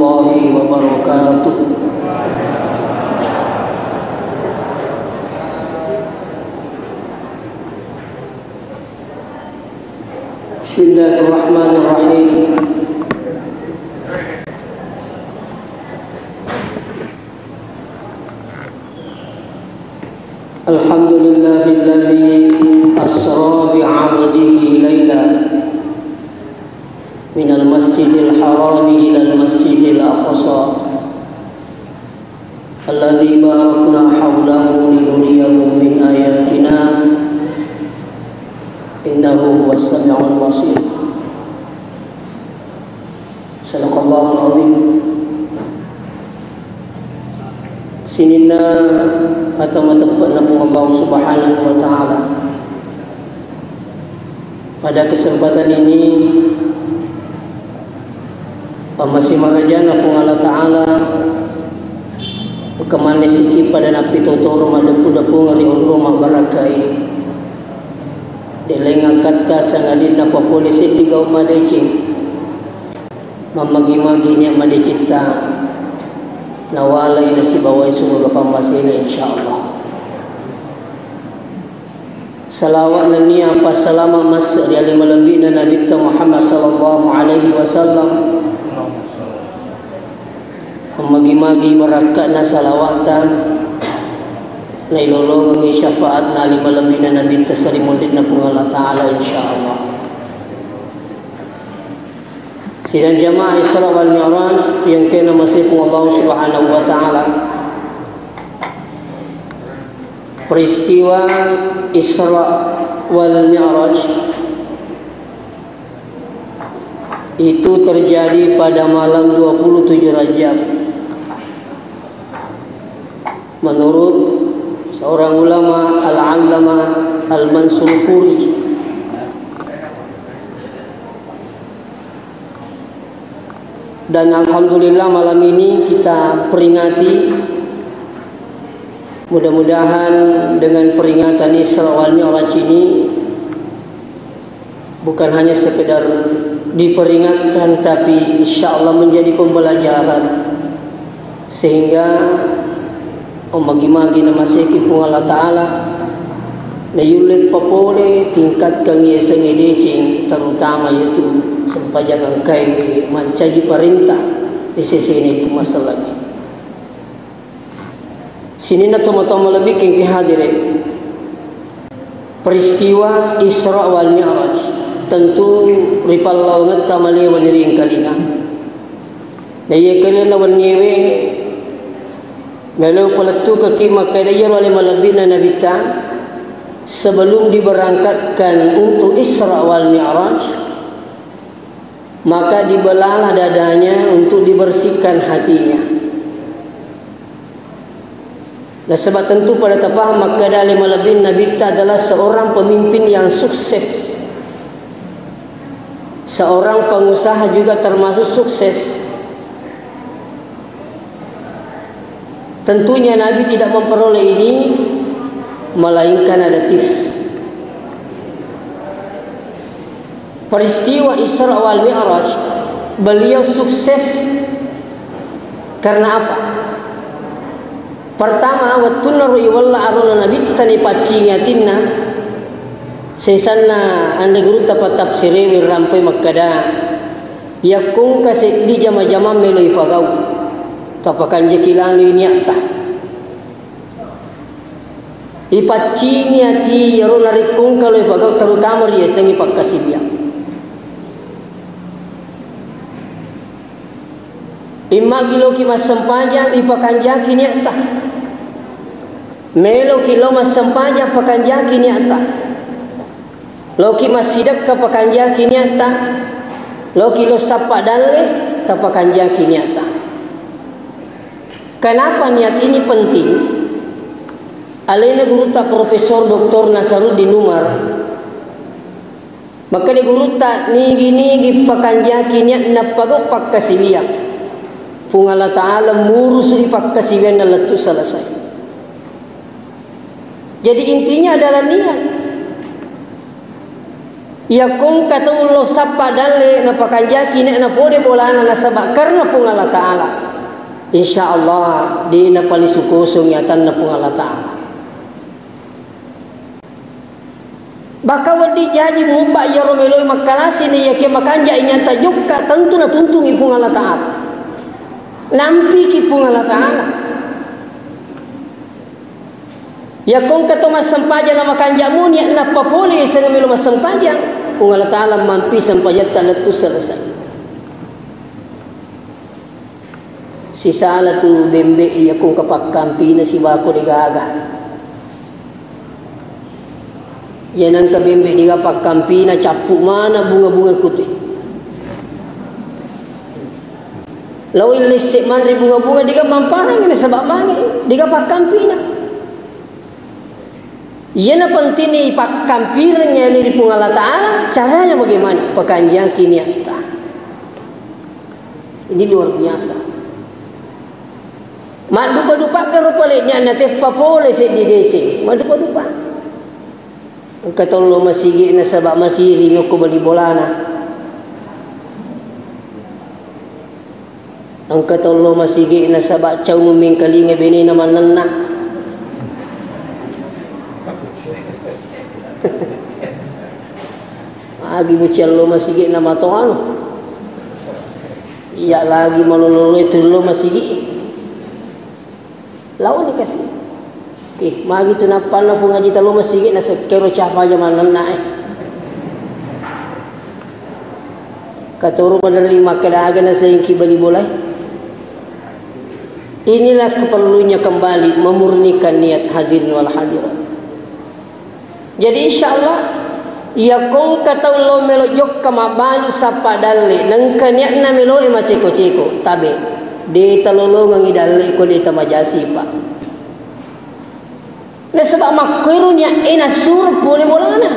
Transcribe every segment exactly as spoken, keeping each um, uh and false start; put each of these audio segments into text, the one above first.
الله وبركاته. بسم الله الرحمن الرحيم. الحمد لله الذي أسرى بعبده ليلا من المسجد الحرام إلى المسجد الأقصى الذي باركنا حوله لنريه من آياتنا إنه هو السميع البصير. Sadaqallahul azim. Sininna ata mateppe'na Puang Allah Subhanahu wa Ta'ala. Pada kesempatan ini, pammasimangajana Puang Allah Ta'ala, kemanne siki pada nappitotoro maddeppu-deppungeng ri onrong mabbarakkai. Deleng angkatta sangadinna papole seddi gau madeceng. Mammagi-magi nia madecitta nawalai nasibawai suruga pammasena, insyaallah. Salawat nennia passalama masse ri ale malebbi'na Nabitta Muhammad sallallahu alaihi wasallam. Mammagi-magi barakka'na salawatta nailolongengngi syafaatna ale malebbi'na Nabitta salimonrinna Puang Allah Ta'ala, insyaallah. Sidang jamaah Isra wal Mi'raj yang kena masih Allah Subhanahu wa Ta'ala. Peristiwa Isra wal Mi'raj itu terjadi pada malam dua puluh tujuh Rajab. Menurut seorang ulama, Al-Allamah Al-Mansur Furi, dan alhamdulillah, malam ini kita peringati. Mudah-mudahan dengan peringatan Isra wal Mi'raj ini bukan hanya sekedar diperingatkan, tapi insya Allah menjadi pembelajaran, sehingga Omagi-magi namaseki Puang Allah Ta'ala, nayulle papole tingkatkan yasengnge deceng, terutama yaitu sempajang engkae mancaji parenta ri sesena di masalaki. Sininna tomatoa malebbi kengki hadire, peristiwa Isra wal Mi'raj tentu ripallawangetta malewa ri engkalinga. Naiyakiya lalenna wenniewe, melo palettukekki makkeda iyaro ale malebbi'na Nabitta, sebelum diberangkatkan untuk Isra wal Mi'raj, maka dibelalah dadanya untuk dibersihkan hatinya. Nasaba tentu pada tapaham makkeda ale malebbi'na Nabitta adalah seorang pemimpin yang sukses. Seorang pengusaha juga termasuk sukses. Tentunya Nabi tidak memperoleh ini, melainkan ada tips. Peristiwa Isra wal Mi'raj, beliau sukses karena apa? Pertama, wettunna ro iwella arona Nabitta nipaccingi atinna, sesanna anre gurutta pattafsirewe rampai makkeda, yakko engka seddi jama-jamang melo ifagau, tapakanjaki laloi niatta. Ipaccingi ati iyaro narekko engka lo ifagau, terutama riyasengngi pakkasiwiang. Immagi loki massempajang, ipakanjaki niatta. Meloki lo massempajang, pakanjaki niatta. Loki massidekka, pakanjaki niatta. Loki lo sappa dalle, tapakanjaki niatta. Kenapa niat ini penting? Alena gurutta Profesor Doktor Nasaruddin Umar, makkeda gurutta, nigi-nigi pakanjaki niat nappagau pakkasiwiang, Puang Allah Ta'ala murusui pakkasiwianna lettu selesai. Jadi intinya adalah niat. Iyako engka tau lo sappa dalle napakanjaki ne'na pole bolana nasaba karena Puang Allah Ta'ala, insya Allah de napalisu kosongi atanna Puang Allah Ta'ala. Baka wedding jaji mubba iyaro meloi makkalasi ni, iyake makanja inyata jokka, tentu natuntungi Puang Allah Ta'ala. Nampiki Puang Allah Ta'ala. Iyako engka to massempajang na makanja moni, nappa pole senga melo massempajang, Puang Allah Ta'ala mampi sempajatta lettu selesai. Sisala tu bembe iya kungka pakkampina sibako degaga. Iya nangka bembe dega pakkampina, cappu mana bunga-bunga kutui. Lao illesse manre bunga-bunga dega mamparang nasaba mange dega pakkampina. Iyana pentinni pakkampireng yani ri Puang Allah Ta'ala, caranya bagaimana? Pakanjaki niatta. Ini luar biasa. Maddupa-dupa garo pale nianna teppa pole seddi deceng. Maddupa-dupa. Engka tollo masigi nasaba masiri yoko bali bolana. Engka tollo masigi nasaba cau memmengkalinga benena mannenna. Magi muciallo masigi namatoano. Iya lagi malololo itu lo masigi. Laoni kasi. Eh, magi tu nappanna Puang Haji talo masigi na sekkero capa jamannanna eh. Katoro maderri makkeda aga na saingki bali bolai. Inilah keperlunya kembali memurnikan niat hadirin wal hadirat. Jadi, insya Allah, iya kongka tau lo melo jokka mabbalu sappa dalle, nengka niatna meloe maceko-ceko, tabe, de talolongengi dalle ko de tamajasipa. Nasaba makkoero niat e nasuro pole bolana.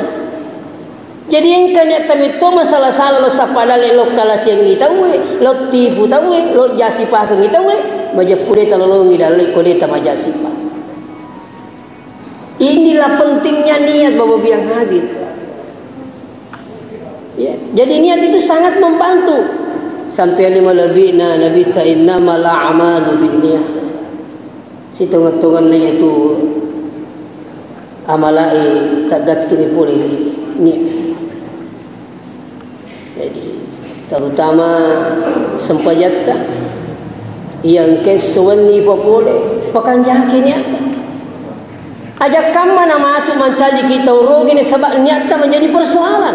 Jadi, engka niat tametto masala-sala lo sappa dalle, lo kalasiangi tauwe, lo tipu tauwe, lo jasipakengi tauwe, majeppu de talolongengi dalle ko de tamajasipa. Inilah pentingnya niat, Bapak Ibu yang hadir. Ya, jadi niat itu sangat membantu. Sampai lima lebihna Nabi ta innamal a'malu binniyat. Sitonget-tongetna itu amalai tagattungi pole niat. Jadi, terutama sempajatta, iya engka esso wenni papole, pakanjaki niatta. Aja kamma namatu mancajiki tau rogi nasaba niatta menjadi persoalan.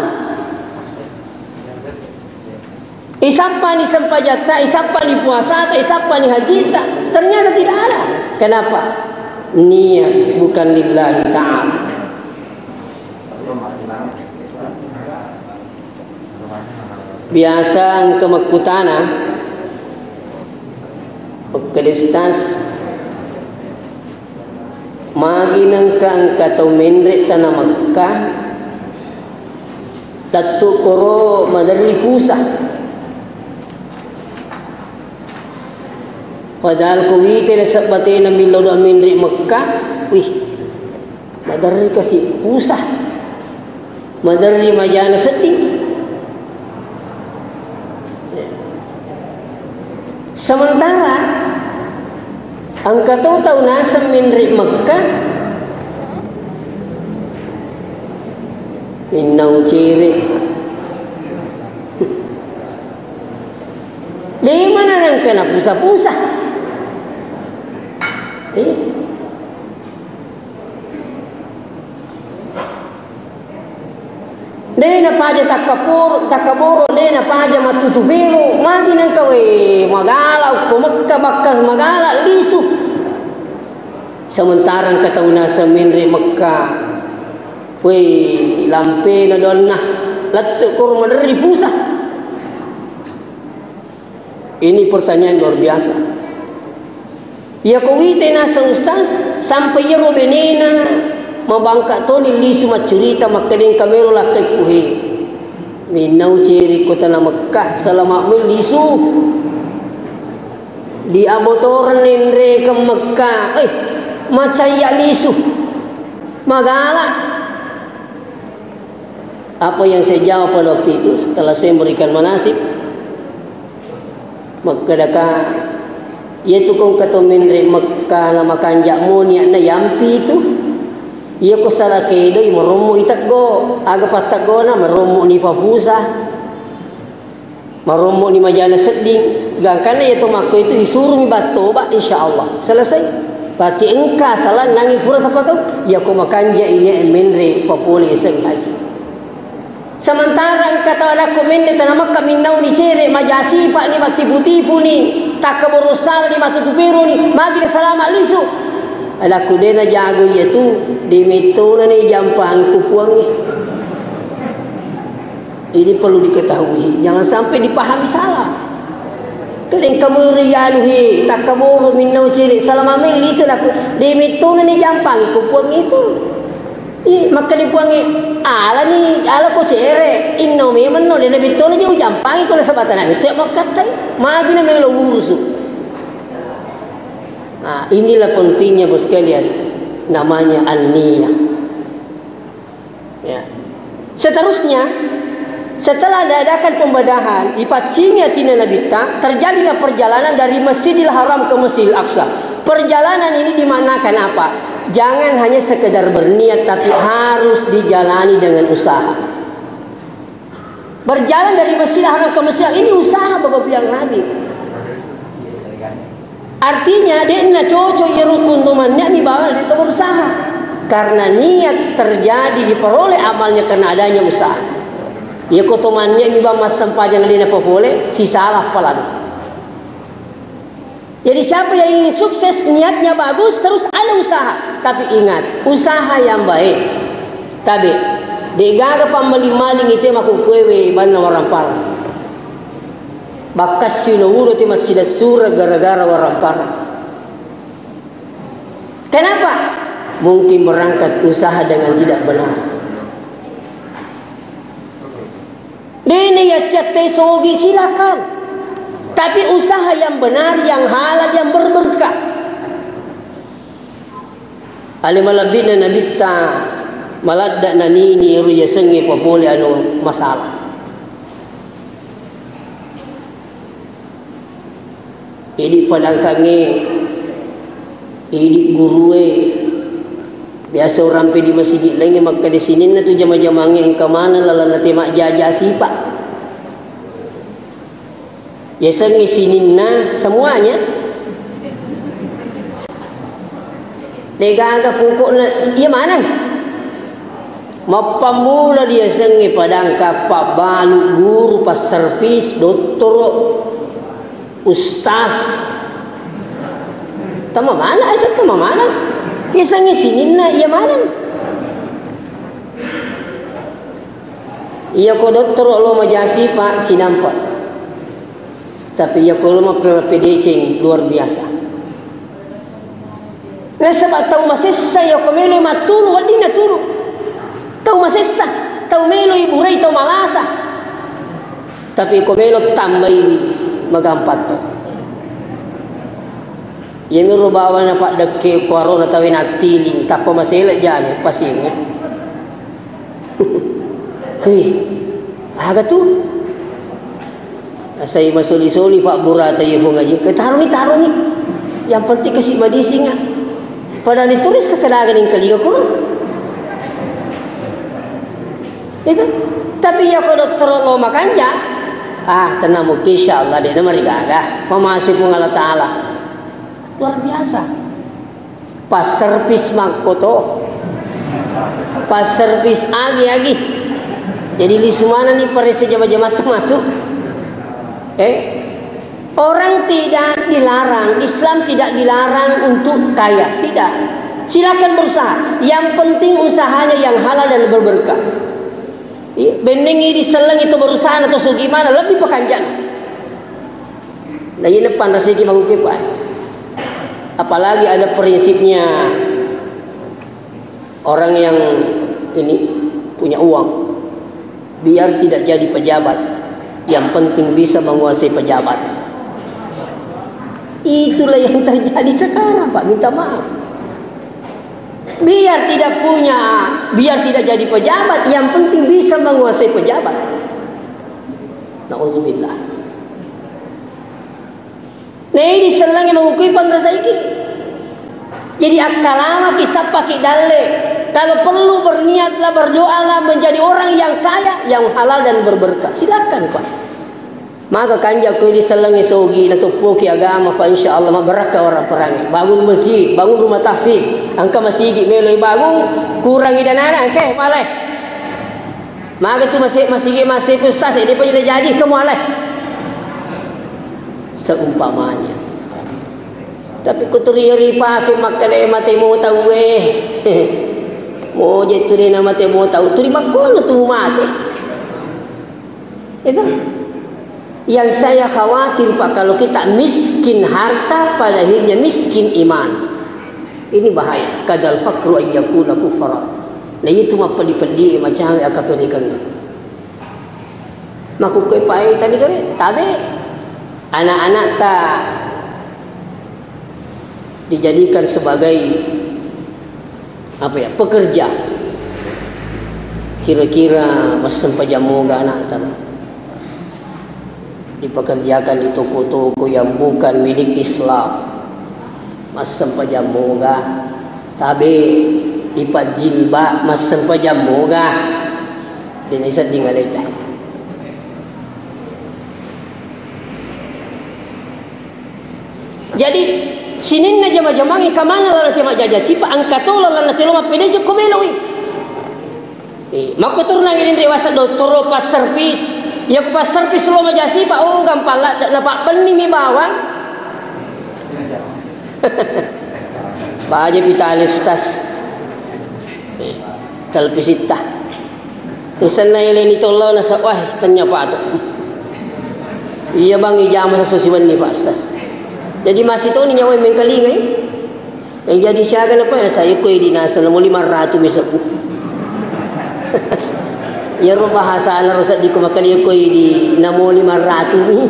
Isappani sempajatta, isappani puasata, isappani hajita, ternyata tidak ada. Kenapa? Niat bukan lillahi ta'ala. Biasa engka makkutana, makkeda, "Ustaz, magi nengka engka tau menre tana Mekka, lettu koro maderri pusa." Padahal ko wite nasabbatena millau doa menre Mekka, wih, maderri kasi pusa. Maderri majana seddi. Sementara engka to tau naseng menre Mekka, minnau cere. De mana nengka napusa-pusa. Eh. De napaja takkaporo, takkaboro, de napaja mattutu pero, magi nengka we magala ko Mekka bakka magala lisu. Sementara engka tau naseng menre Mekka, we lampena donna, lettu koro maderri pusa. Ini pertanyaan luar biasa. Iya ko wite naseng ustaz, sampai iyaro benena mabangka toni lisu maccurita makkeda engka melo lakkai kuhe. Minnau ceri ko tana Mekka, salama mui lisu. Di abotoreng nenre ke Mekka, eh, macayya lisu. Magala. Apa yang saya jawab pada waktu itu setelah saya memberikan manasik? Makkedaka, "Iyatu ko engka to menre Mekka na makanja mo niatna yampi itu. Iya ko sala kedoi marommo iteggo, aga patteggona marommo ni papusa." Marommo'ni majana sedding, gangkanna iya to makko itu isurumi battoba, insya Allah selesai. Berarti engka salang nangi pura tapakau, iya ko makanja ini menre papole iseng haji. Sementara engka tau nakko menre tana Mekka minnauni cere, majasipa ni, mattipu-tipu ni, takka borosala ni, matutu peru ni, magi na salama lisu. Alakku de na jago iya tu, de mettona ni jampang ku puangnge. Ini perlu diketahui, jangan sampai dipahami salah. Kadang kamu rialu he, tak kaboro minnau ciri, salah mamel lisu laku, de mettona ni jampangi ko puang itu. Ih, maka di puangi, ala ni, ala ko cere, inno memang no, de mettona jauh jampangi ko nasabatan itu ya makkatai, magi na melo urusu. Nah, inilah pentingnya bos sekalian, namanya an-niyah. Ya. Seterusnya, setelah diadakan pembedahan, dipaccingi atinna Nabitta, terjadilah perjalanan dari Masjidil Haram ke Masjidil Aqsa. Perjalanan ini dimaknakan apa? Jangan hanya sekedar berniat, tapi harus dijalani dengan usaha. Berjalan dari Masjidil Haram ke Masjidil Aqsa, ini usaha Bapak Ibu yang hadir. Artinya, de'na cocok iya rukun tu mannia'mi bawang de'to berusaha. Karena niat terjadi diperoleh amalnya karena adanya usaha. Iya ko to mannia'mi bang massempajang de'na papole, sisalah palan. Jadi siapa yang ingin sukses, niatnya bagus, terus ada usaha. Tapi ingat, usaha yang baik. Tabe, de'gaga pammaling-maling itu makkukuewe banna warang parang. Bakkassi ulo-ulo ti massidassureng gara-gara warang parang. Kenapa? Mungkin berangkat usaha dengan tidak benar. Dene yaccette sogi, silakan. Tapi usaha yang benar, yang halal, yang berberkah. Ale malebbi'na Nabitta, maladda nanini ero yasengnge papole anu masalah. Idi padangkangnge, idi gurue, biasa urampe di masigi laingnge makkeda sininna tu jama-jamangnge engka maneng lalenna te majjaja sipa. Yasengnge sininna semuanya. Degaga pokokna iya maneng. Mappammula diasengnge padangka pabbalu, guru, passervis, dottoro, ustaz. Tama mana, asa tama mana? Yasengnge sininna iya maneng. Iya ko dottoro lo majasi, Pak, cinampa. Tapi iya ko lo mappedeceng luar biasa. Nasaba tau masessa iya ko melo mattulu, weddinna tulu. Tau masessa, tau melo iburai tau malasa. Tapi ko melo tambai magampang to. Iya miro bawana paddekke ko arona tawe nattiling, tappa masele jane, pasinge. Hei, aga tu? Asai masoli-soli pabburata iya Puang Aji. Ke taroni, taroni. Yang penting kasi madisinga. Padahal ditulis sekadaga ning kaliga kuro. Itu. Tapi iya ko dottoro lo makanja. Ah, tenang mungkin insyaallah de namarigaga. Mamase Puang Allah Taala. Luar biasa. Passervis makkoto. Passervis agi-agi. Jadi lisu manenni parese jama-jamatta matu. Eh, orang tidak dilarang, Islam tidak dilarang untuk kaya, tidak. Silakan berusaha. Yang penting usahanya yang halal dan berberkah. Iya, bennengi disellengi to berusaha atau segimana lebih pekanjana. Nah, ini panrasiki magukepa. Apalagi ada prinsipnya orang yang ini punya uang. Biar tidak jadi pejabat, yang penting bisa menguasai pejabat. Itulah yang terjadi sekarang, Pak. Minta maaf. Biar tidak punya Biar tidak jadi pejabat, yang penting bisa menguasai pejabat. Naudzubillah. Nei disellengi mengukui panresaiki. Jadi akkalamaki, sappaki dalle. Kalau perlu berniatlah, berdoalah menjadi orang yang kaya, yang halal dan berberkah. Silakan, Pak. Maka kanja ko disellengi sogi, natoppoki agama, fa insya Allah mabarakka orang perangi. Bangun masjid, bangun rumah tahfiz, engka masigi meloi bangun, kurangi danana, engke malai. Maka tu masih masigi masih ustaz, dia pun jadi kamu alai. Seumpamanya. Tapi ku turi ri pake makkeda mate mo tau, eh. Mo je turi na mate mo tau, turi makkono tu mate. Itu. Yang saya khawatir, Pak, kalau kita miskin harta, pada akhirnya miskin iman. Ini bahaya. Kadal fakru ayyakuna kufara. Nah, itu mappedi-pedi macam akapirikan. Makukkue pae tani gare, tabe. Anak-anak ta dijadikan sebagai apa ya, pekerja. Kira-kira massempajang moga anakta dipekerjakan di toko-toko yang bukan milik Islam. Massempajang moga, tabe, ipajjilbab, massempajang moga. Dene sedding aleta. Jadi, sininna jama-jamangnge kamana lalang te majjaja sipa, engka to lalang te lo mappedeceng ko meloi. Eh, makko turunangngi rinre wasa dottoro pas servis. Ya ku pas servis lo majjaja sipa, oh gampang ladde, napabbenni mi bawang. Baja pitale stas. Eh, televisitta. Isenna eleni tollo nasa, wah, tanya Pak tu. Iya Bang, ijama sesuai siwenni Pak Stas. Jadi masih tahu ni nyawa mengkalingai. Yang jadi siaga apa ya saya koi di nasa nomor lima ratus misalku. Ya ro bahasa ana ro seddi ko makali koi di namo lima ratus ni.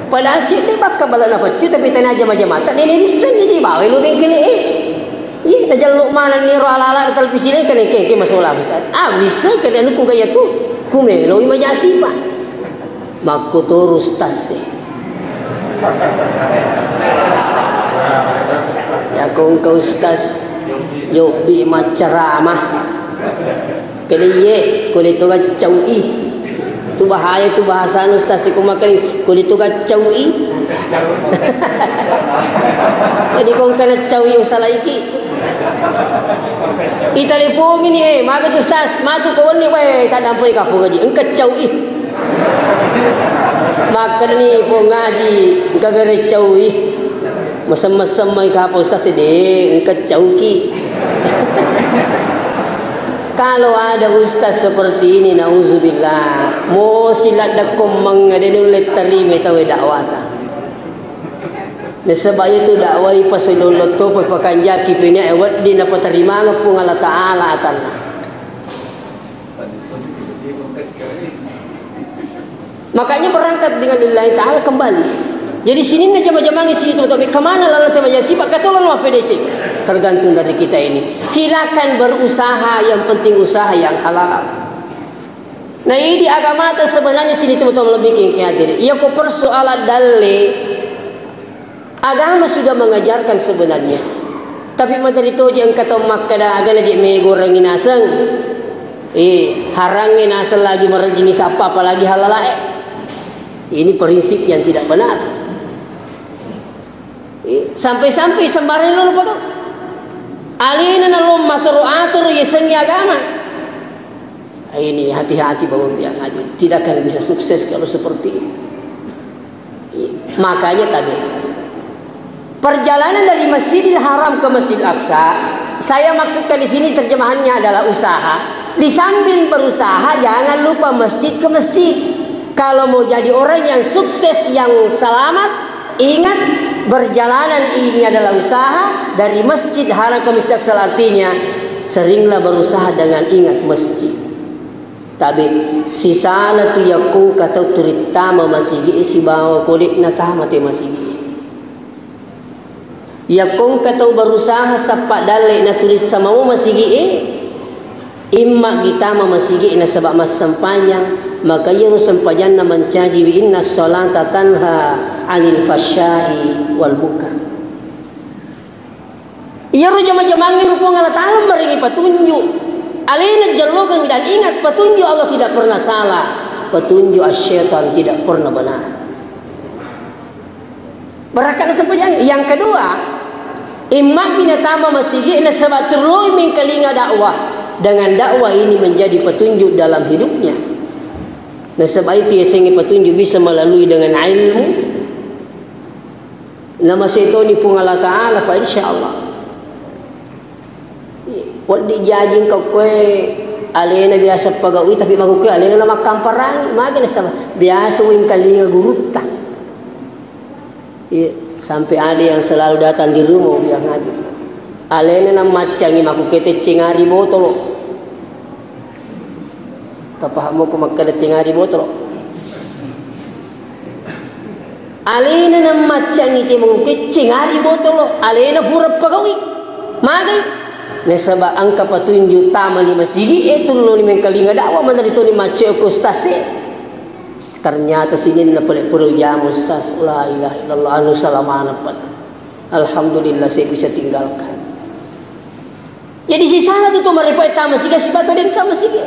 Padahal cek deh bakka bala na pecce tapi tanya aja macam mata nene risen jadi bawa lu bengkele eh. Ih, najallo manenni ro ala-ala televisi le kene keke masola Ustaz. Ah, bisa kene anu ku gaya tu. Ku meloi majasi, Pak. Makko toro Ustaz e. Ya ko engka Ustaz yobbi macceramah. Kede iye, ko de to gaccau i. Tu bahaya tu bahasana Ustaz, ko makkeda, ko de to gaccau i. Jadi ko engka naccau i usalaiki. Itelepongi ni, eh, maga tu Ustaz, matu ko wenni, weh, taddampoi kapong ngaji. Engka cau i. Makkedani pong ngaji, engka gare cau i. Mesem-mesem mai kapang Ustaz de, engka cauki. Kalau ada ustaz seperti ini, nauzubillah, mo siladdekkong mangngade nulle tarima tauwe dakwata. Nasaba iyatu dakwai pasolollo topa pakanjaki pina e wedding napaterimangeng Puang Allah Ta'ala atanna. Makanya berangkat dengan lillahi ta'ala kembali. Jadi sininna jama-jamangnge sini teman-teman, kemana lalu teman-teman sipak katolong apa D C? Tergantung dari kita ini. Silakan berusaha, yang penting usaha yang halal. Nah, ini agama itu sebenarnya sini teman-teman lebih ke hadir. Iya ko persoalan dalle Agama sudah mengajarkan sebenarnya. Tapi materi toje engka tau makkeda agana je megorengi naseng. Eh, harangnge naseng lagi marejjini sappa, apalagi halalae. Ini prinsip yang tidak benar. Eh, sampai-sampai sembarang lo apa tuh? Alena nalong matoro-atoro yasengnge agama. Ini hati-hati Bapak Ibu yang hadir. Tidak akan bisa sukses kalau seperti ini. Makanya tadi, perjalanan dari Masjidil Haram ke Masjidil Aqsa, saya maksudkan di sini terjemahannya adalah usaha. Di sambil berusaha, jangan lupa masjid ke masjid. Kalau mau jadi orang yang sukses, yang selamat, ingat, perjalanan ini adalah usaha dari Masjid Haram ke Masjid Aqsa. Artinya, seringlah berusaha dengan ingat masjid. Tabe, sisala tu yakko engka tau turittama masigi e sibawa ko de' natama te masigi e. Yakko engka tau berusaha sappa dalle naturissa mamo masigi e, Imma kita ma masigi nasaba massempajang, maka iyaro sempajanna mancaji wi inna salata tanha anil fahsya'i wal munkar. Iyaro jama-jamangnge ro Puang Allah Ta'ala maringi patunjuk. Alena jallokeng dan ingat, petunjuk Allah tidak pernah salah. Petunjuk asy-syaitan tidak pernah benar. Barakka'na sempajang. Yang kedua, immaki natama masigi nasaba turloi mengkalinga dakwah. Dengan dakwah ini menjadi petunjuk dalam hidupnya. Nasaba itu yasengnge petunjuk bisa melalui dengan ilmu. Namasetoni Puang Allah Ta'ala, fa insya Allah. Wedding jaji engka koe alena biasa pagaui, tapi makkukue alena namakkamparangi, magi nasaba biasa wengkalinga gurutta. Iya, sampai ada yang selalu datang di rumah bilang ngaji. Alena namaccangi makkukue teccengari botolo. Tapahammoko makkeda cengari botolo? Alena nammaccangi te mengkucing ari botolo, alena pura pagaui. Magai? Nasaba engka patunjuk tamani masigi e, tulloni mengkalinga dakwah, manari toni macce ko ustaz e. Ternyata sininna pale pura jamu ustaz, la ilaha illallah, anu salamana pale. Alhamdulillah, saya bisa tinggalkan. Jadi sisala tu, tu maripai tama siga, sibato den tama siga.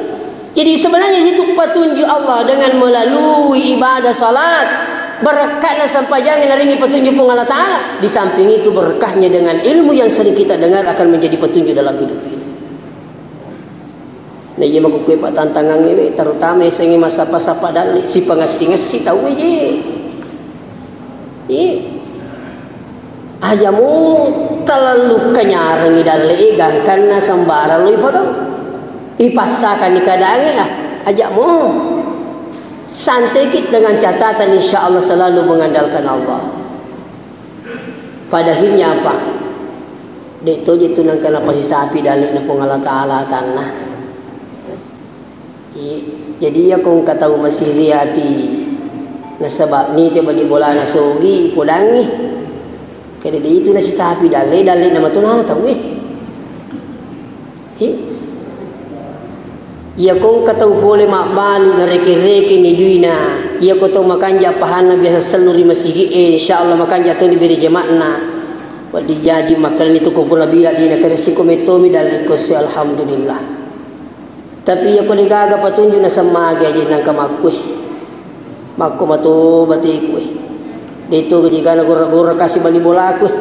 Jadi sebenarnya itu petunjuk Allah dengan melalui ibadah salat. Berkahnya sampajang naringi petunjuk Puang Allah Ta'ala. Di samping itu berkahnya dengan ilmu yang sering kita dengar akan menjadi petunjuk dalam hidup ini. Nah, iya makkukue pattantangangnge we, terutama yasengnge massappa-sappa dalle, sipangessi-ngessi tauwe je. Iya. Aja mo talallu kanyarengngi dalle e, gangkanna sembarang lo ipagau. Ipassakanni keadaangnge, ah, aja mo. Santaiki dengan catatan, insya Allah selalu mengandalkan Allah. Pada akhirnya apa? De' toje tu nengka napasisapi dalle'na Puang Allah Ta'ala atanna. I-, jadi iya ko engka tau masiri ati nasaba nite bali bolana sogi, podangngi. Kede de' itu nasisapi dalle, dalle'na matonana tauwe. Hi. Iyako engka tau pole mabbalu nareke-rekeni duina, iyako tau makanja pahanna biasa sellu ri masigi e, insya Allah makanja toni bere jama'na. Wedding jaji makkalani tu ko pura bila dina kare siko mettomi dalli ko se, alhamdulillah. Tapi iyako degaga patunjuk nasemmagi aja nangka makkue. Makko mato bateku e. De'to gajigana gora-gora kasi bali bolaku e.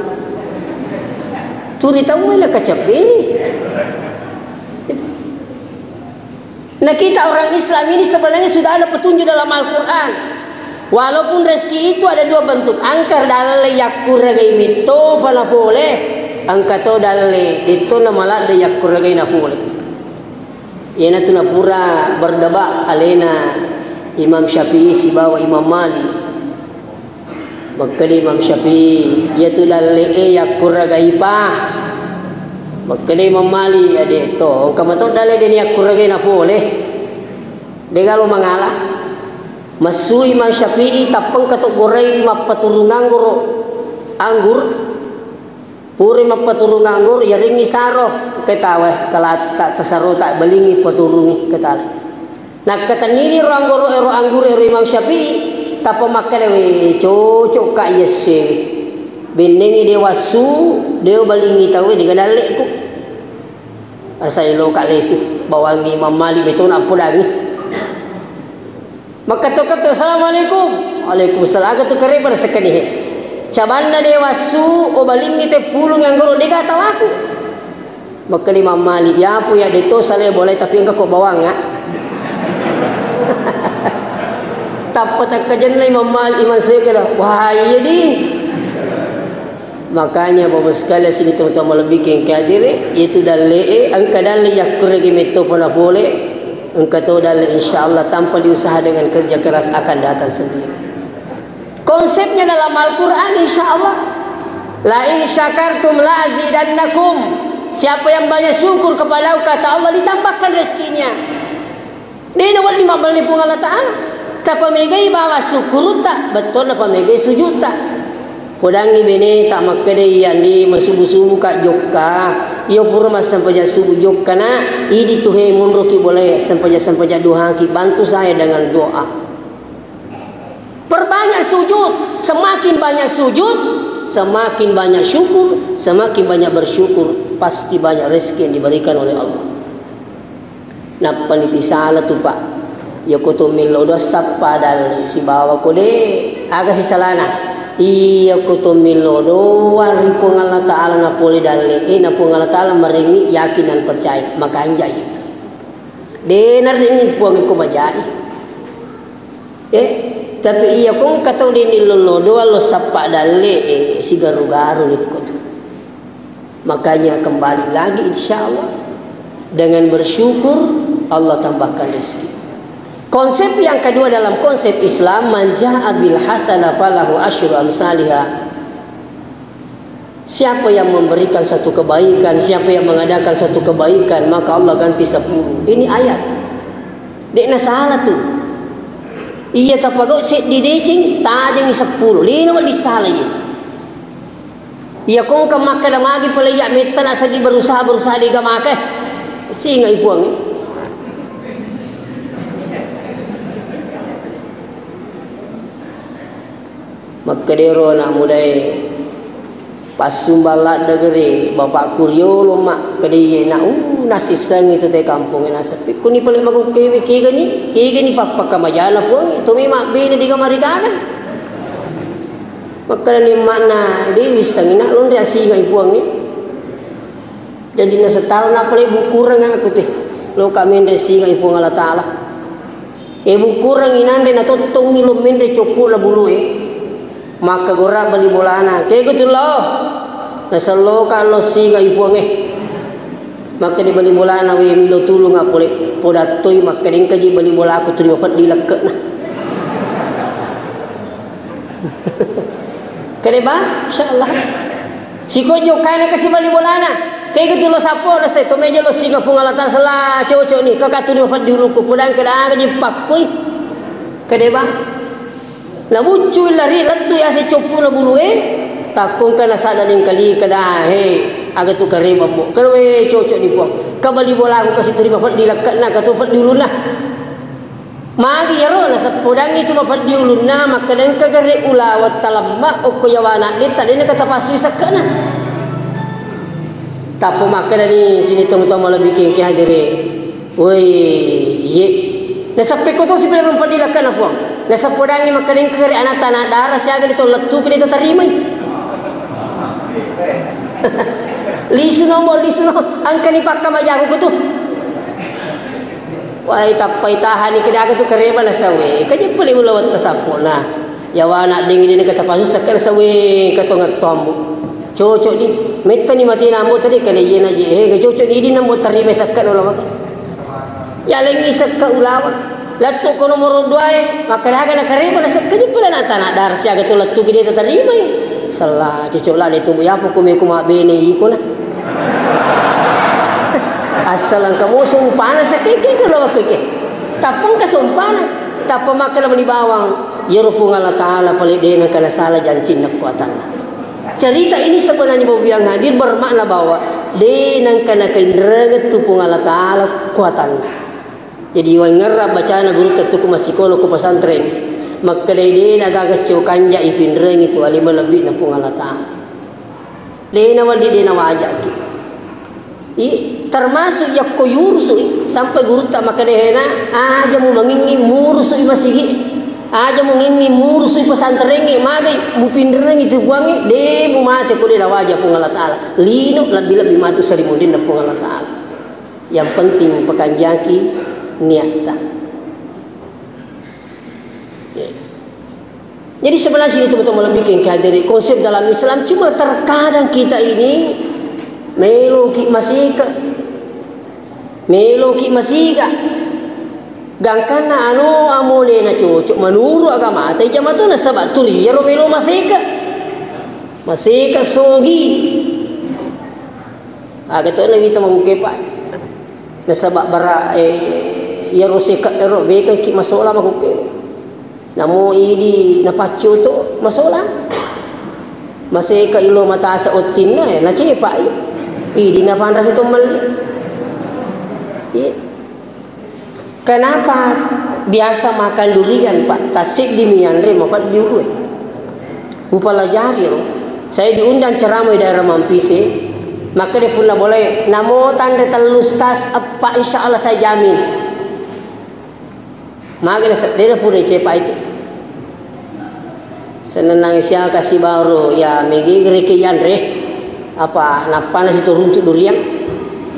Turi tauwe na kacabbeni. Nah, kita orang Islam ini sebenarnya sudah ada petunjuk dalam Al-Quran. Walaupun rezeki itu ada dua bentuk, engka dalle yakkuragai metto pana pole, engka to dalle de'to na maladde yakkuragai na pole. Iyanatu napura berdebat alena Imam Syafi'i sibawa Imam Malik. Makkeda Imam Syafi'i, iyatu dalle'e yakkuragaipa. Makkeda Imam Malik, ya de' to, engka mato dalle de' ni yakkuragai na pole. De' galo mangala. Massu Imam Syafi'i, tappengka to gorai mappaturung anggoro, anggur. Pura mappaturung anggur, yaringngi saro, ketawa, kalatta, sasarota, balingngi, paturungi, ketala. Nakkatennini ro anggoro ero, anggur ero Imam Syafi'i, tappa makkeda, "We, cocok ka iyessewe. Bennengngi de' wassu, de' balingngi tauwe, de' dalle'ku. Asa eloka lesu, bawangngi Imam Malik metona ampodangngi." Makkatto-katto, "Assalamualaikum." "Waalaikumsalam." Aga tu kare pada sekalihe. "Cabanna de' wassu, o balingngi teppulung anggoro de' gatawaku." Makkeda Imam Malik, "Yapu ya de' to sale bolai tapi engka ko bawang, ah." Tappa takkajenna Imam Malik, Imam Syafi'i kada, "Wah, iya di." Makanya, Bapak sekalian, sini teman-teman lebih ke hadiri, yaitu dalle'e, engka dalle yakkuragi metto pana pole, engka to dalle insya Allah tanpa diusaha dengan kerja keras akan datang sendiri. Konsepnya dalam Al-Quran, insya Allah, "La in syakartum la azidannakum." Siapa yang banyak syukur kepadaku, kata Allah, ditambahkan rezekinya. De' nawedding mabballe Puang Allah Ta'ala. Tapamegai bawang sukkurutta, bettonna pamegai sujutta. Podangngi beneta makkeda, "Iya, ndi, masubu-subu ka jokka. Iyo pura massempajang subu jokka, Nak. Idi tu he, monroki bolae, sempajang-sempajang duhaki. Bantu saya dengan doa." Perbanyak sujud. Semakin banyak sujud, semakin banyak syukur, semakin banyak bersyukur, pasti banyak rezeki yang diberikan oleh Allah. Nappani tisala tu, Pak. Iyako to mello doa sappa dalle sibawa ko de, aga sisalana? Iyako to mello doa ri Puang Allah Ta'ala napole dalle, eh, na Puang Allah Ta'ala marengi, yakin dan percaya, makanja itu. De narengi Puang iko majai. Eh, tapi iyako engka tau de nillo doa lo sappa dalle, eh, sigaru-garu nikko tu. Makanya kembali lagi, insya Allah, dengan bersyukur, Allah tambahkan rezeki. Konsep yang kedua dalam konsep Islam, "Man ja'a bil hasanah falahu asyru amsaliha." Siapa yang memberikan satu kebaikan, siapa yang mengadakan satu kebaikan, maka Allah ganti sepuluh. Ini ayat. Dekna salah tu. Iya tapagau seddi deceng, tajengi sepuluh. Lino disala iya. Iya kongka makkeda magi pole iya metta na seddi berusaha, berusaha dega make. Singa i Puang. Makkedero anak mudae, passumbang ladde gere, bapakku riolo, Mak, kedeye na, uh, nasissengi tu te kamponge naseppi. Kuni pole magukkewe, kegani, kegani pappakamajana Puang, to memang bene diga marigaga. Makkedani emmakna, de wissengi nak, lonre asinga i Puangnge. Jadi nasetaro nappa le bukkureng aku te. Loka menre singa i Puang Allah Taala. E bukkureng inanre natottongi lo menre coppo na bulue. Makka gora bali bolana. Kego tu lo. Naselloka lo singa i Puangnge. Makkedai bali bolana, "We, milo tulunga pole, podattoi makkedai engkaji bali bolaku tuli mapeddi lekke'na." Kede ba? Insyaallah. Siko jokkaina kasi bali bolana. Kege tu lo sappo, nase to meja lo singa Puang Allah Taala sela cocok ni, kaka tuli mapeddi uluku, podang keda aga ji pakkui. Kede ba? Nabuccu lari lettu yase coppuna bulue, takkongka nasada lingkali keda, "He, aga tu kareba mo?" Keda, "We, cocok ni Puang. Ka bali bolaku kasi tuli mapeddi lekke'na, ka tu peddi ulunna." Magi iyaro naseppodangngi tu mapeddi ulunna, makkeda engka gare ulaweng talemma okko yawana de, tadena katapassui sekke'na. Tappa makkedani sini tomatoa malebbi kengke hadire. Woi, iye. Nasappekko tosi pole mapeddi lekke'na Puang. Nasappodangngi makkeda engka gare anatta anak dara siaga de to lettuki de to tarimai. Lisu no mo, lisu no. Engkani pakkamajaku ko tu. Wai tappai tahani kede aga tu kareba nasawe. Kaje pole ulawetta sappona. Yawana dengi dene katapasu sekke'na sawe katongetto ambo. Cocok di. Mettani mati nambo tadi kale iyena je. Eh, cocok di, di nambo tarima sekke'na ulaweng. Yalengngi sekka ulaweng. Lettu ko nomoro duae, makkeda aga nakareba nasekka je pole na tana dar siaga tu lettuki de tatarimai. Sella cocok la de tu yapo ko meko mabbene iko na. Asal engka mo sompana sakeke ke lo wakeke. Tappa engka sompana. Tappa makkeda mani bawang. Iyaro Puang Allah Taala pale de nengka nasala jancinna kuatanna. Cerita ini sebenarnya, Bapak yang hadir, bermakna bahwa de nengka nakainrengeng tu Puang Allah Taala kuatanna. Jadi, waingerra bacana gurutta tu ku massikola ku pesantren, makkedai de nagaga cokanja ipinrengi tu ale malebbi'na Puang Allah Taala. De nawedding, de nawajaki. I, termasuk yakko yurusui, sampai gurutta makkeda, "Hena, aja mu mangingi murusui masigi, aja mu ngingi murusui pesantrengnge, magai mupinrengi tu Puangnge, de mu mate ko de nawaja Puang Allah Taala." Lino lebbi-lebbi matu sarimunrinna Puang Allah Taala. Yang penting pakanjaki niatta. Oke. Jadi sebenarnya sini teman-teman lebih ke hadiri konsep dalam Islam, cuma terkadang kita ini meloki masika, meloki masiga. Gangkanna anu amole na cocok menurut agama, tapi jama tu nasaba turi iyaro melo masika. Masika sogi. Aga to nawita makukke, Pak. Nasaba bara, eh, iyaro seka ero beka ki masola makukke. Namo idi napaccio to masola. Maseka ilo matasa ottinna, eh, nacepai. Idi napanrasa to melli. Iya. Kenapa biasa makan durian, Pak? Tasiddi mianre mapeddi ulue. Upalajari ro. Saya diundang ceramah di daerah Mampise. Maka dia punna boleh, namo tanre tellu tas, eppa, insya Allah saya jamin. Magi naseddena pura cepa itu. Senenang siaka sibaro ya megegere ke yanre. Apa nappana situ runtu durian.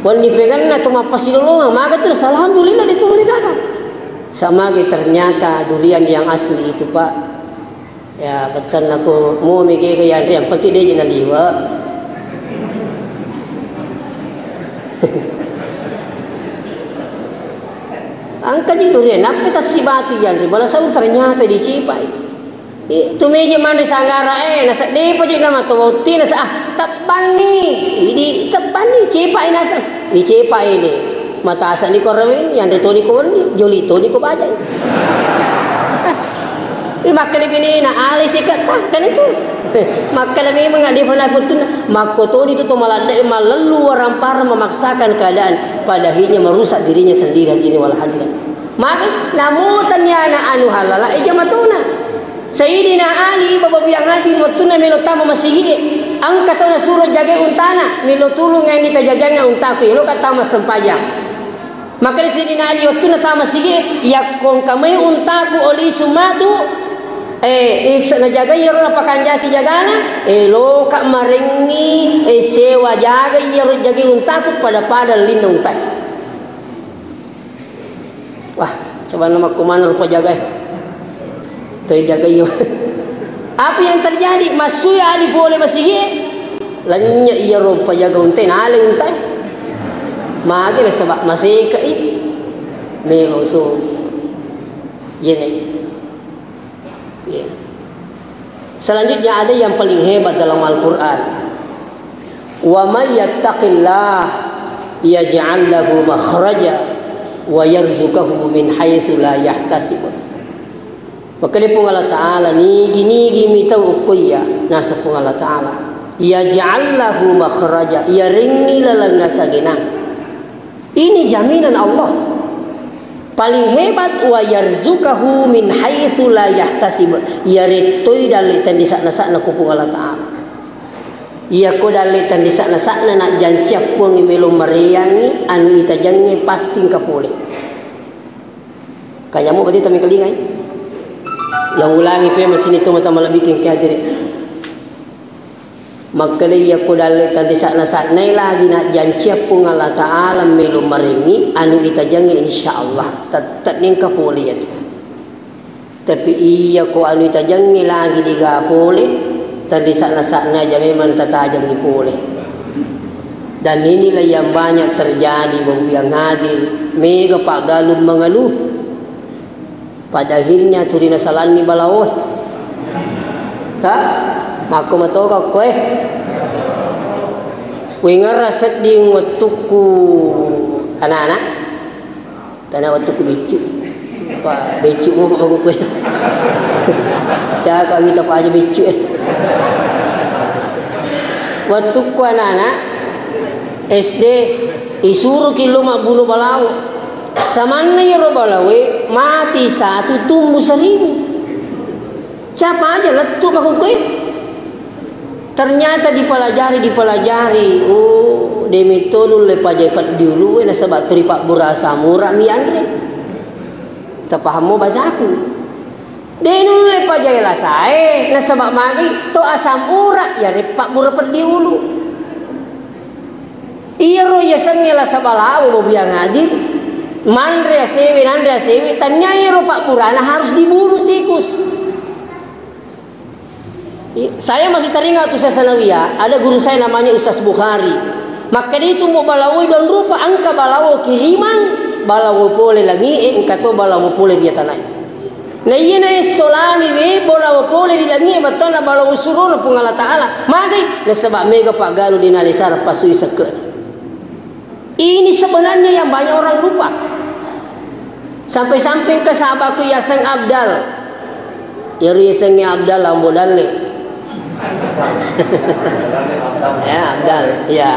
Wenni peganna tu mappasilolongang, maga terus alhamdulillah ditu mereka kan. Samagi ternyata durian yang asli itu, Pak. Ya, bettanna ko mu mege ga yanre, yang penting dia jena liwa. Angka ji durian, nappa tassi batu yanre, bala sau ternyata dicepai. Eh, tu meja manre sanggara, eh, naseddepa ji nama tu bottina, ah, tebbanni, idi tebbanni, cepai nasa, dicepai ni. Matasa ni ko raweng, yanre toni ko wenni, joli toni ko bajai. Ini makkeda binena, alai siketta, kan itu. Makkeda memang ada pernah putuna, makko toni tu to maladde, malellu warang parang memaksakan keadaan, pada akhirnya merusak dirinya sendiri hadirin wal hadirat. Maka namutanni ana anu halala, eh, jamatuna. Sayyidina Ali, Bapak yang hadir, wettunna melo tama masigi, engka tau nasuro jagai untana, melo tulung ini tajajangnga untaku, eloka tama sempajang. Maka di Sayyidina Ali, wettunna tama masigi, yakko engka mai untaku oli sumatu, eh, iksa najagai iyaro napakanjaki jagana, eloka marengi, eh, sewa jagai iyaro jagai untaku pada-pada linna untai. Wah, coba nama kumana rupa jagai. Toi jagai yo. Apa yang terjadi? Masui Ali pole masigi. Lennye iya rupa jaga untai, nale untai. Magi nasaba maseka i. Melo so. Yene. Iya. Selanjutnya ada yang paling hebat dalam Al-Quran. "Wa may yattaqillah yaj'al lahu makhraja wa yarzuqhu min haitsu la yahtasib." Makkeda Puang Allah Ta'ala, nigi-nigi mitau okko iya, nasa Puang Allah Ta'ala. "Yaj'al lahu makhraja," iyarengngi laleng asagenang. Ini jaminan Allah. Paling hebat, "Wa yarzuqahu min haitsu la yahtasib." Iyarettoi dalle tandisa'na-sa'na ku Puang Allah Ta'ala. Iyako dalle tandisa'na-sa'na najjancia Puang melo mareangngi anu itajangnge pasti engka pole. Kanyamu berarti tamengkalingai. Langulangi pe masini to mata malabbiking ke hadire. Makkeda iyako dalle tandisa'na-sa'nai lagi najjancia Puang Allah Ta'ala melo marengngi anu itajangnge, insyaallah tette nengka pole iyatu. Tapi iyako anu itajangnge lagi diga pole, tandisa'na-sa'nai aja memang tatajangngi pole. Dan inilah yang banyak terjadi, Bapak yang hadir, mega paggalung mangaluh. Pada akhirnya tuli nasalanni balawo. Ta? Makko matoka koe. Kuingerra sedding wettukku anak-anak. Tana wettukku biccu. Pa, biccu mo ko koe. Caka wita pa aja biccu, eh. Wettukku anak-anak S D isuruki lo mabbuno balawo. Samanna iyaro balawoe mati satu, tumbuh seribu. Capa aja lettu makkukkoe. Ternyata dipelajari, dipelajari. Oh, de metto nulle pajai peddi ulue nasaba tuli pabbura asam urat mi anre. Tapahammo basaku. De nulle pajai lasae nasaba magi to asam urat yare pabbura peddi ulu. Iyaro yasengnge lasa balawo, Bapak yang hadir, manre asewe, nanre asewe, tania iyaro pabburana harus dibunuh tikus. I-, saya masih teringat waktu saya sanawiyah, ada guru saya namanya Ustaz Bukhari. Makkeda itu mo balawoi dua rupa, engka balawo kirimang, balawo pole langie, engka to balawo pole ri atanai. Na iyana esso langi we balawo pole ri langie, bettuanna balawo surona Puang Allah Ta'ala. Magai? Nasaba mega paggalu de nalesara pasui sekke'na. Ini sebenarnya yang banyak orang lupa. Sampai-sampai engka sahabatku yaseng Abdal. Iyaro yasengnge Abdal ambo dalle. Ya, Abdal, ya.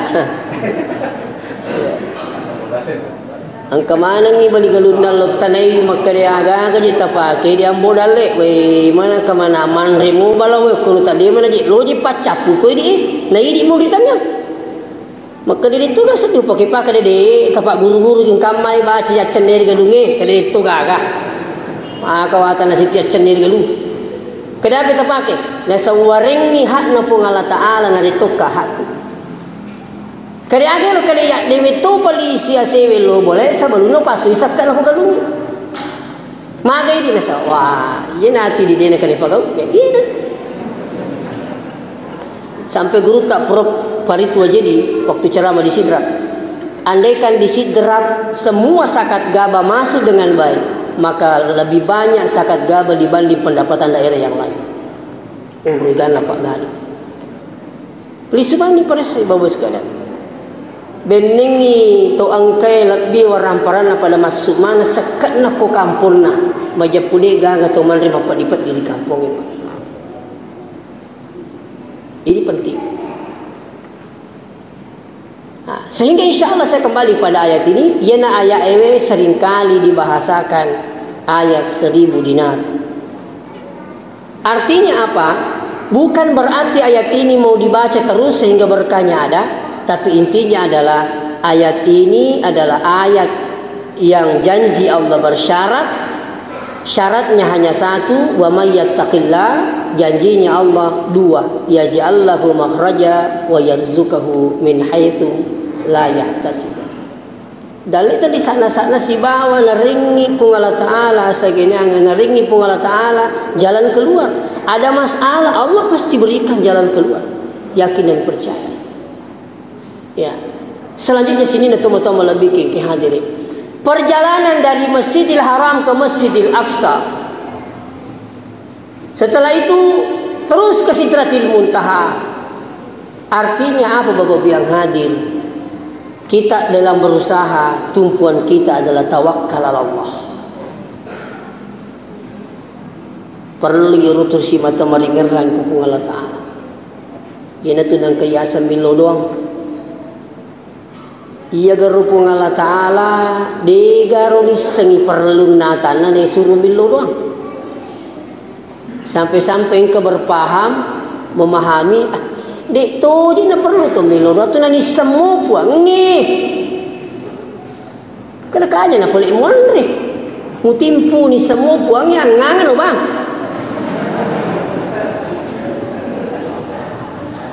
Engka manengngi bali galunna lo tanai makkeda aga-aga je tapake di ambo dalle. Wei, mana kemana manre mu bala wei kono tadi mana je loji paccappu koi di, na idi mu di tengah. Makkeda itu ga seddi upake-pake dede, tapa guru-guru jung kammai baca yaccenne ri galungnge, kede itu gaga. Maka watana siti yaccenne ri galung. Kede apa tapake? Nasawwarengngi hakna Puang Allah Ta'ala, na detokka hakku. Kade aga ero kade ya, dewe to polisi asewe lo boleh sebelumnya pasui sakka na galungi. Magai di nasa, wah, iya nanti di dena kade pagau, ya iya nanti. Sampai guru tak Prof Farid Wajedi waktu ceramah di Sidrap. Andaikan di Sidrap semua sakat gaba masuk dengan baik, maka lebih banyak sakat gaba dibanding pendapatan daerah yang lain. Oh, rugianna Pak Gani. Lisu bani paresse, Bapak sekalian. Bennengngi to engkae lebbi waramparanna pada massu mana sekke'na ko kamponna. Majeppu de gaga to manre mappeddi-peddi ri kampongnge, Pak. Ini penting. Nah, sehingga insya Allah saya kembali pada ayat ini, iyana ayat ewe seringkali dibahasakan ayat seribu dinar. Artinya apa? Bukan berarti ayat ini mau dibaca terus sehingga berkahnya ada, tapi intinya adalah ayat ini adalah ayat yang janji Allah bersyarat. Syaratnya hanya satu, wa may yattaqillah, janjinya Allah dua, yaj'al lahu makhraja wa yarzuqahu min haitsu la yahtasib. Dalle tadi sana-sana sibawa narengngi Puang Allah Ta'ala, sagenang narengngi Puang Allah Ta'ala jalan keluar. Ada masalah, Allah pasti berikan jalan keluar. Yakin dan percaya. Ya. Selanjutnya sini na tomo-tomo lebih ke, ke hadiri. Perjalanan dari Masjidil Haram ke Masjidil Aqsa. Setelah itu terus ke Sidratil Muntaha. Artinya apa, Bapak Ibu yang hadir? Kita dalam berusaha, tumpuan kita adalah tawakkal ala Allah. Perlu irutusi mata maringerang ku Puang Allah Ta'ala. Iyanatu nangka yaseng millau doang. Iya garo Puang Allah Ta'ala, degaro nissengi parellunna atanna naisuro millau doang. Sampai-sampai engka berpaham, memahami, ah, de toji na perlu to millau doang, tu nanisseng mo Puangnge. Kada kaja na pole muanre. Mutimpu ni semua Puangnge angngangano, Bang.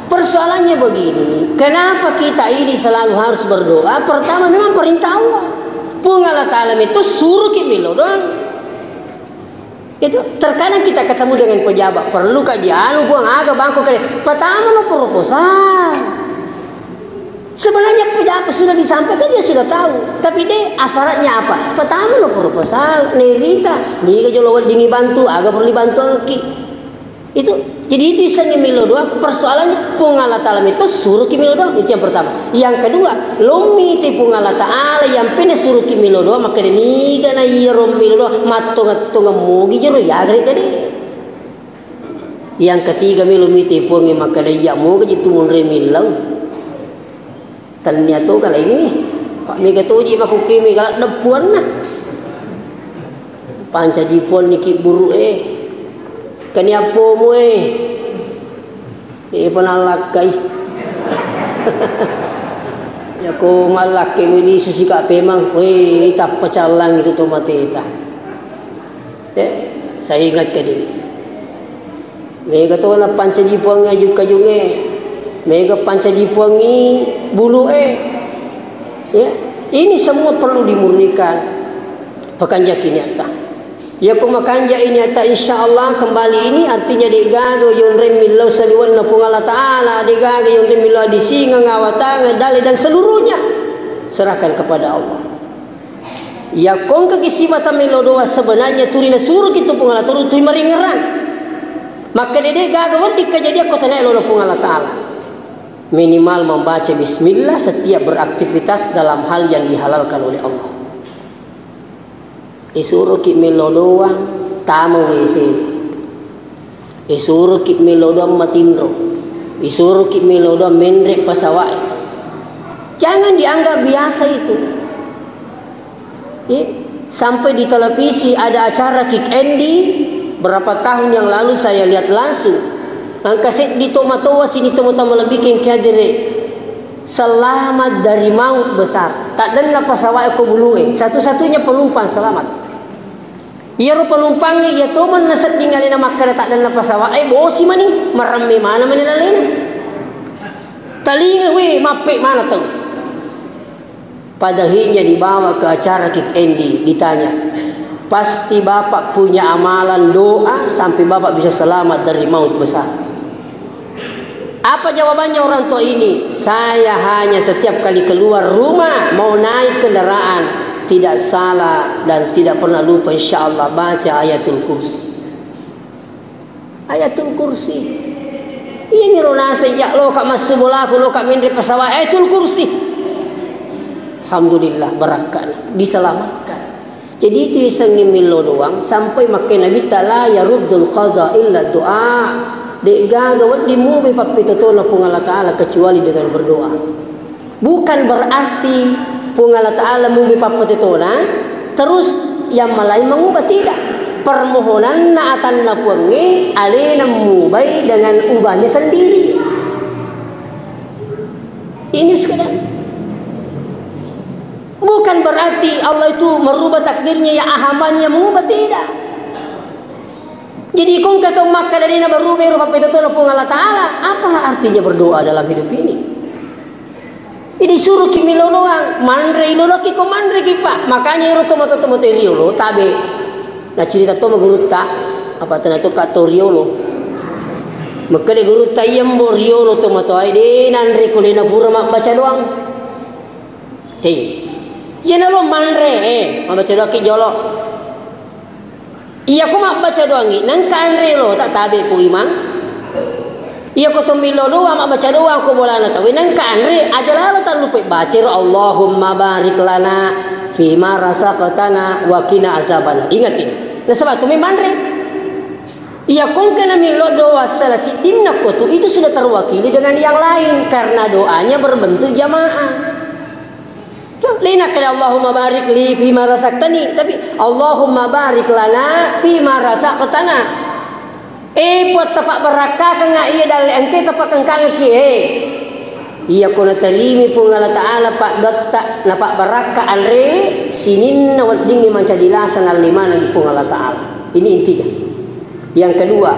Persoalannya begini, kenapa kita ini selalu harus berdoa? Pertama, memang perintah Allah. Puang Allah Ta'ala itu suruh kita millau doang. Itu terkadang kita ketemu dengan pejabat, perlu kaji anu Puang, aga bangko kare. Pertama no proposal. Sebenarnya pejabat sudah disampaikan, dia sudah tahu. Tapi de, syaratnya apa? Pertama no proposal, nerita, niga jolo weddingi bantu, aga perlu dibantu ki. Itu, jadi itu isengnge millau doang. Persoalannya, Puang Allah Ta'ala itu suruh ki millau doang. Itu yang pertama. Yang kedua, lo mite Puang Allah Ta'ala yang pene suruh ki millau doang, maka niga na iya ro millau doang, mattonga-tonga mogi jero ya gare gade. Yang ketiga, melo mite Puangnge makkeda, iya moga ji tu munre millau. Tennia toga laingnge. Pak mega toji makukke mega ladde puanna. Pancaji puanni ki buru e. Kania pomo e. E pernah lakkai. Ya ko mallakke meni susi ka pemang. Weh, tappa callang itu to mateta. Cek, saya ingat ke diri. Mega to na pancaji puangnge aju-kajungnge. Mega pancaji puangngi bulu e. Ya, ini semua perlu dimurnikan. Pakanjaki niatta. Ya ko makanja ini atta, insya Allah kembali ini artinya de gaga yonreng millau saliwenna Puang Allah Ta'ala, de gaga yonreng millau adisingeng, awatangeng, dale dan seluruhnya serahkan kepada Allah. Iya kongka ki simata melo doa sebenarnya turi nasuro ki tu Puang Allah Ta'ala turi maringerang. Maka dede gaga wedding kejadian ko tanae lolo Puang Allah Ta'ala. Minimal membaca bismillah setiap beraktivitas dalam hal yang dihalalkan oleh Allah. Isuro ki melo doa tama W C. Isuruki melo doang matinro, isuruki melo doang menre pasawae. Jangan dianggap biasa itu. Ya, sampai di televisi ada acara Kick Andy, berapa tahun yang lalu saya lihat langsung. Engka seddi tomatoa sini, tomatoa malebbiking kehadire. Selamat dari maut besar. Taddenna pasawae ko bulue. Satu-satunya penumpang selamat. Iyaro penumpangnge iya tomeng nasedding alena makkeda taddenna pasawae, bosi mani, maremme maneng mani lalena. Talinga, we, mappe maneng tau. Pada akhirnya dibawa ke acara Kick Andy, ditanya, "Pasti Bapak punya amalan doa sampai Bapak bisa selamat dari maut besar." Apa jawabannya orang tua ini? "Saya hanya setiap kali keluar rumah, mau naik kendaraan, tidak salah dan tidak pernah lupa, insya Allah, baca Ayatul Kursi." Ayatul Kursi. Iya niro naseng, ya, loka massu bolaku, loka menre pesawat, Ayatul Kursi. Alhamdulillah, barakkana, diselamatkan. Jadi itu yasengnge millo doang, sampai makkeda Nabitta, "La yaruddul qada illa doa." De'gaga wedding mubai pappetotona Puang Allah Ta'ala kecuali dengan berdoa. Bukan berarti Puang Allah Ta'ala mubai pappetotona, terus yang lain mengubah, tidak. Permohonanna atanna Puangnge alena mubai dengan ubahnya sendiri. Ini sekedar. Bukan berarti Allah itu merubah takdirnya, ya, ahamannya mengubah, tidak. Jadi, kongka tau makkeda de'na berubah ero pappetotona Puang Allah Ta'ala, apalah artinya berdoa dalam hidup ini? Jadi, suruhki millo doang, manre iloloki ko manreki, Pak. Makanya ero tomatoa-tomatoa riolo, tabe. Nah, cerita to ma gurutta, apa tena to ka to riolo. Makkeda gurutta, iya mbo riolo tomatoa, de nanre ko lena pura mabbaca doang. Te. Iyana lo manre, eh, mabbaca doangki jolo. Iyako mabbaca doangngi, nengka anre lo, tak tabe Pu Imang. Iyako to millo doang, mabbaca doang ko bolana tauwe, nengka anre, aja lalo tallupai baca ro, "Allahumma barik lana fima razaqtana wa qina azabannar." Ingat ini. Nasaba to mi manre. Iyako engka na millo doa sala siddinna ko tu, itu sudah terwakili dengan yang lain karena doanya berbentuk jamaah. Tuh, lena kada Allahumma barik li fima razaqtani, tapi Allahumma barik lana fima razaqtana. Eh, Puang, tapabbarakkakengnga iya dalle engkae tapakengkangekki, eh. Iyako natarimai Puang Allah Ta'ala paddoatta, napabbarakka anrewe, sininna weddingnge mancaji lasa nalle manengngi Puang Allah Ta'ala. Ini intinya. Yang kedua,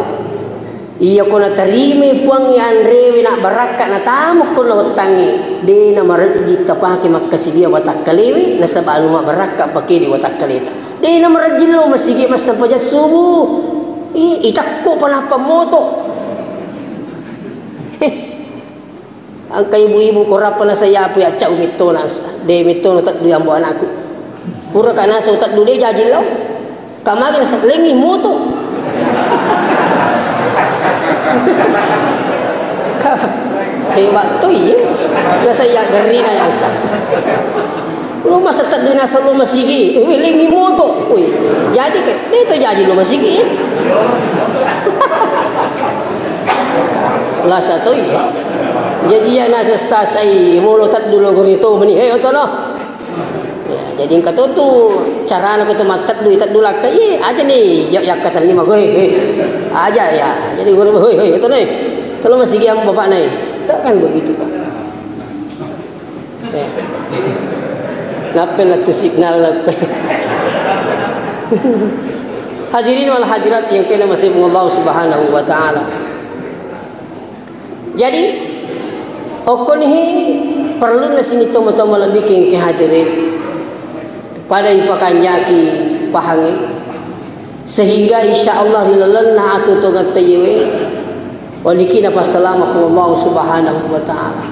iyako natarimai Puangnge anrewe nabbarakka natamukko na wettangnge, de namarejji tapake makkasiwiang watakkalewe, nasaba anu mabbarakka pakede watakkaleta. De namarejji lo masigi massempajang subuh. I, itakko pa nappa moto. Engka ibu-ibu ko rappa nasayyapu yaccau mettona, de mettona teddu yambo anakku. Pura ka nasau teddu de jaji lao. Kamagi nasellengi moto. Hebat to iye. Nasayya gerrina ya Ustaz. Lo masa teddu nasau lo masigi, welengi moto. Wih, jadi ke, de to jaji lo masigi. Lasa to iye. Jadi ya nasa stasai molo teddu lo gori to meni. Hei, otono. Ya, jadi engka to tu carana ko to matteddu, teddu lakka. Iye, aja ni, ya, yakka tellima, hei, hei. Aja ya. Jadi guru, hei, hei, otono. Telo masigi am bapak nai. Tak kan begitu, Pak. Ya. Nappa lettu signal lettu. Hadirin wal hadirat yang kena masih Allah Subhanahu wa Ta'ala. Jadi, okkonihi perlunna sini tomatoa malebbiking ke hadire pada ipakanjaki pahangi. Sehingga insya Allah ri lalenna atu tongeng taiyewe, walikina passalama ku Allah Subhanahu wa Ta'ala.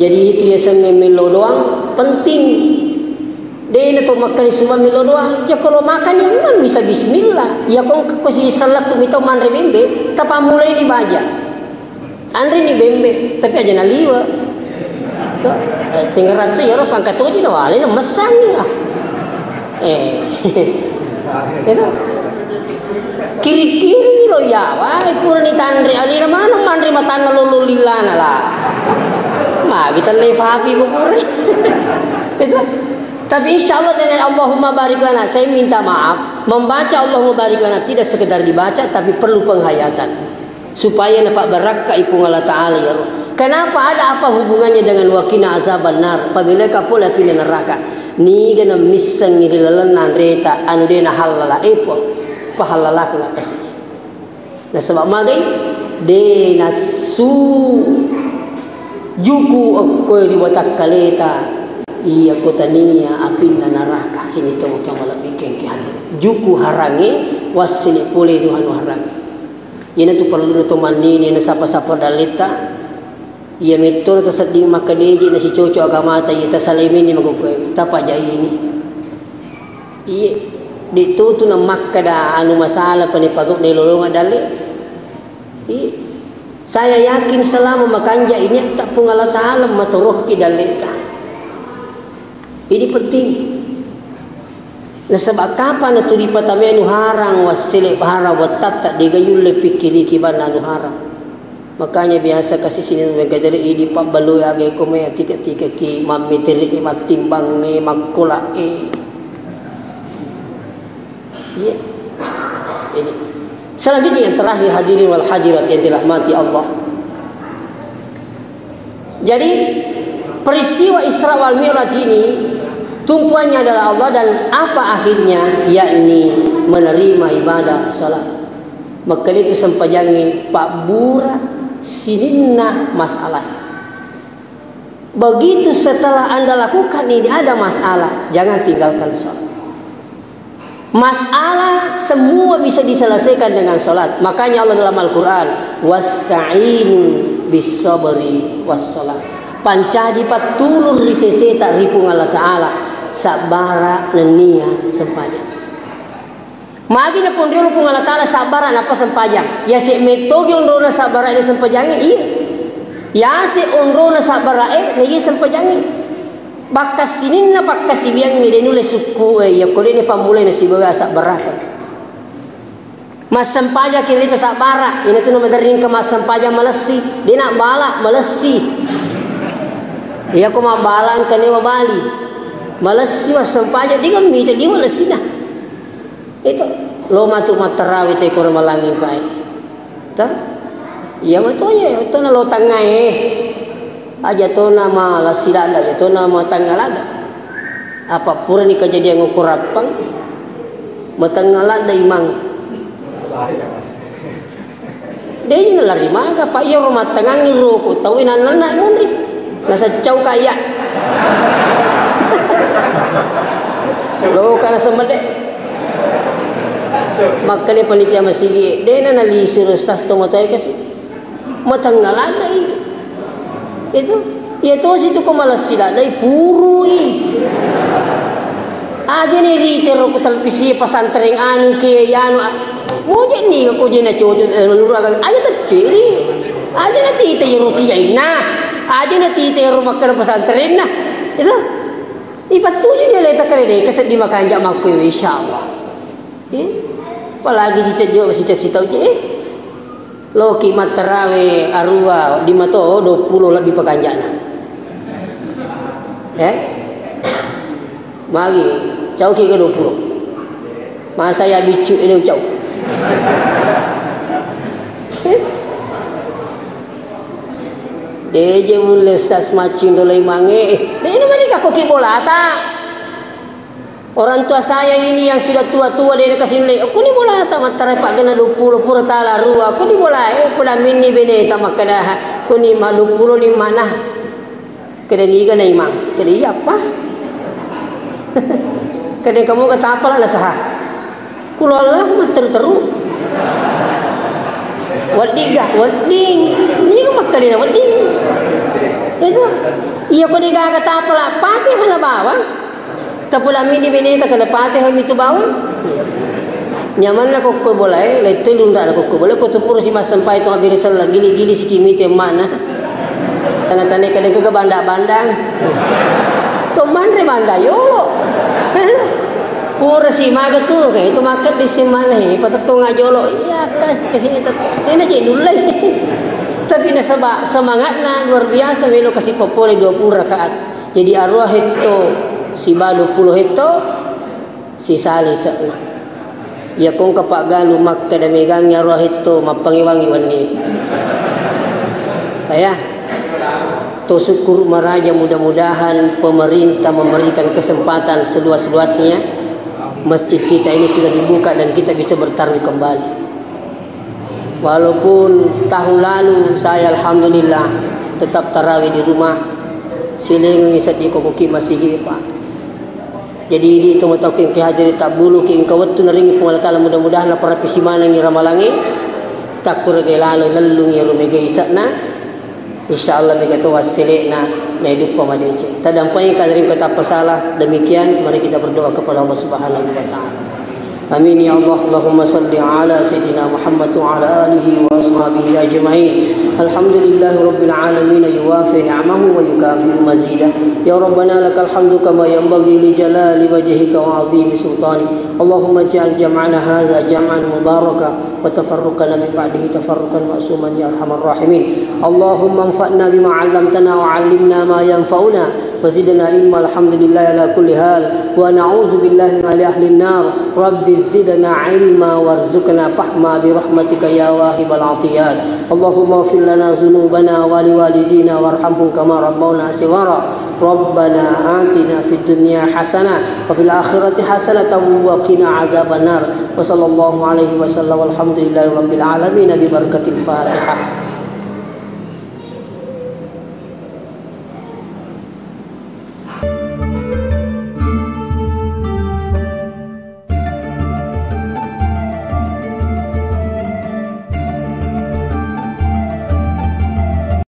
Jadi, itu yasengnge mello doang penting. Dena to makkali sumang mello doang. Joko lo makan ya memang bisa bismillah. Ya kong ko si selak tu mito manre bembe, tapammulai ni baja. Anre ni bembe, tapi aja naliwe. To, eh, Tangerang tu ya ro pangkat toji no wale no mesang ni lah. Eh. Itu. Kiri-kiri ni lo yawa, eh, pura ni tanre alina maneng manre matanna lolo lillana lah. Magi tennai papi ko pura. Itu. Tapi insya Allah dengan Allahumma barik lana, saya minta maaf, membaca Allahumma barik lana tidak sekedar dibaca, tapi perlu penghayatan. Supaya napabbarakkai Puang Allah Ta'ala iyaro. Kenapa, ada apa hubungannya dengan waqina azabannar? Pabeleka pole api neraka. Niga na missengngi ri lalenna anreta anu de nahallala, eh, Puang, pahallalakeng kasi. Nasaba magai de nassu juku okkoe ri watakkaleta, iya ko tania apinna naraka. Sini to mutang malebbi kengke hadir. Juku harange wassele pole duhanu harange. Iyanatu perluna to mannini nasapa-sapa dalletta. Iya metto tasedding makkadeje nasicoco agamata, iya tasalemenni magogoe, tapajaini. Iye, de totu namakkada anu masalah pani pagau de lolonga dalle. Iye. Saya yakin selama makanja ini tak Puang Allah Ta'ala matorohki dalleta. Ini penting. Nasaba kapang natu ripatamai anu harang, wassele harang, wattatta dega yulle pikkiriki banna anu harang. Makanya biasa kasi sining mengkajari idi pabbaloi aga ko mai atika-tikaki, mammitiri, mattimbangnge, makkola e. Iya. Ini. Selanjutnya yang terakhir, hadirin wal hadirat yang dirahmati Allah. Jadi, peristiwa Isra wal Mi'raj ini tumpuannya adalah Allah dan apa akhirnya, yakni menerima ibadah salat. Maka itu sempajangi pabbura sininna masalah. Begitu setelah Anda lakukan ini ada masalah, jangan tinggalkan salat. Masalah semua bisa diselesaikan dengan salat. Makanya Allah dalam Al-Quran, "Wasta'inu bis sabri was salat." Pancaji pattulung ri seseta ri Puang Allah Ta'ala, sabbara nennia sempajang. Magi naponriolo Puang Allah Ta'ala sabbara nappa sempajang. Ya se mettogi onrona sabbara ini sempajangi, iya. Ya se onrona sabbara e, na iya sempajangi. Bakka sininna pakkasiwiangnge de nulle sukku e, iya ko de ni pammulai nasibawa asabbarakeng. Massempajang ki rita sabbara, ina tu namaderring ke massempajang malessi, de nak bala malessi. Iya ko mabbala engka newa bali. Malessi massempajang, de gammita liwa lessina. Itu lo matu mattarawe te koro malangi pae. Ta? Iya matu ye, to na lo tangae. Aja to nama lasi ladda, aja to nama tangga ladda. Apa purani kejadian uku rappang, matengnga ladda imang. Deji nalari maga, Pak, iya rumah tengangi roko, tau nanna munri. Nasaccau kaya. Lo kana semede. Makkani panitia masigi, dena nalisiro sas to matoe kasi. Matengnga ladda i. Itu, iya tosi tu ko malessi ladda i, purui. Aja ni ritero ko televisi pesantren anu ke, ya anu, a-, moja ni ko je na cocok, eh, menurut agama. Aja teceri. Aja na tita yero kiyainna. Aja na tita yero makkana pesantrenna. Itu. Ipattuju dia leta kare de, keseddi makanja makkuewe, insyaallah. Eh? Apalagi cicak jo, cicak sitau je, eh? Loki mattarawe arua di mato, dua puluh lebih pekanjana. Eh? Magi, cau ki ke dua puluh. Masa ya bicu ini cau. Eh? Deje mulle sas maccing dolai mange. Eh, ini mari kako ki bolata. Orang tua saya ini yang sudah tua-tua, de nakasing le, "Kuni bolata mattarai paggenna dua puluh pura tala rua, kuni bolae, pula minni beneta makkeda, kuni ma dua puluh ni mana?" Keda niga na imang, keda iya apa? Keda kamu kata apa lah nasaha? Kulo Allah matteru-teru. Wedding ga? Wedding. Niga makkalina wedding. Itu. Iya ko de gaga tapala, Fatihah na bawang. Tapula mini beneta kana Fatihah mitu bawang. Nyamanna kokko bolae, letto lunra na kokko bolae, ko tu pura si massampai to abiri sella, gili-gili siki mite mana. Tana-tana kadang ke banda-banda. To manre banda yolo. Pura si maga tu, kayak itu makan di simana, eh, patettung ajolo. Iya, kas-, kasih itu. Ini aja nullai. Tapi nasaba semangatna luar biasa, melo kasih popole dua puluh rakaat. Jadi arwah hetto, si balu puluh hetto, si sali sekna. Ya kong kapagalu makkeda megangi arwah hetto, mappangewangi wenni. Saya. To syukur maraja, mudah-mudahan pemerintah memberikan kesempatan seluas-luasnya masjid kita ini sudah dibuka dan kita bisa bertarawih kembali. Walaupun tahun lalu saya alhamdulillah tetap tarawih di rumah, silengengi seddi kokoki masigi, Pak. Jadi idi itu matauki engka hadiri tabbuluki engka wettu naringi Puang Allah Ta'ala, mudah-mudahan naparapisi manengi ramalangi, takkurege lalo lellungi rumege isa'na. Insya Allah mega to wassele'na naiduppa madeceng. Tadampai kadering kota pasala. Demikian, mari kita berdoa kepada Allah Subhanahu wa Ta'ala. Amin ya Allah. Allahumma salli ala Sayyidina Muhammad wa ala alihi wa ashabihi ajma'in. Alhamdulillahi Rabbil Alamin, yuwafi ni'amahu wa yukafi'u mazida. Ya Rabbana lakal hamdu kama yanbaghi li jalali wajhika wa azimi sultanik. Allahumma ij'al jam'ana hadha jam'an mubaraka وتفرقنا من بعده تفرقا معصوما يا أرحم الراحمين. اللهم انفعنا بما علمتنا وعلمنا ما ينفعنا وزدنا علما. الحمد لله على كل حال، ونعوذ بالله من أهل النار. رب زدنا علما وارزقنا فهما برحمتك يا واهب العطيات. اللهم اغفر لنا ذنوبنا ولوالدينا وارحمهم كما ربونا صغارا. ربنا آتنا في الدنيا حسنة وفي الآخرة حسنة وقنا عذاب النار. وصلى الله عليه وسلم والحمد لله رب العالمين ببركة الفاتحة.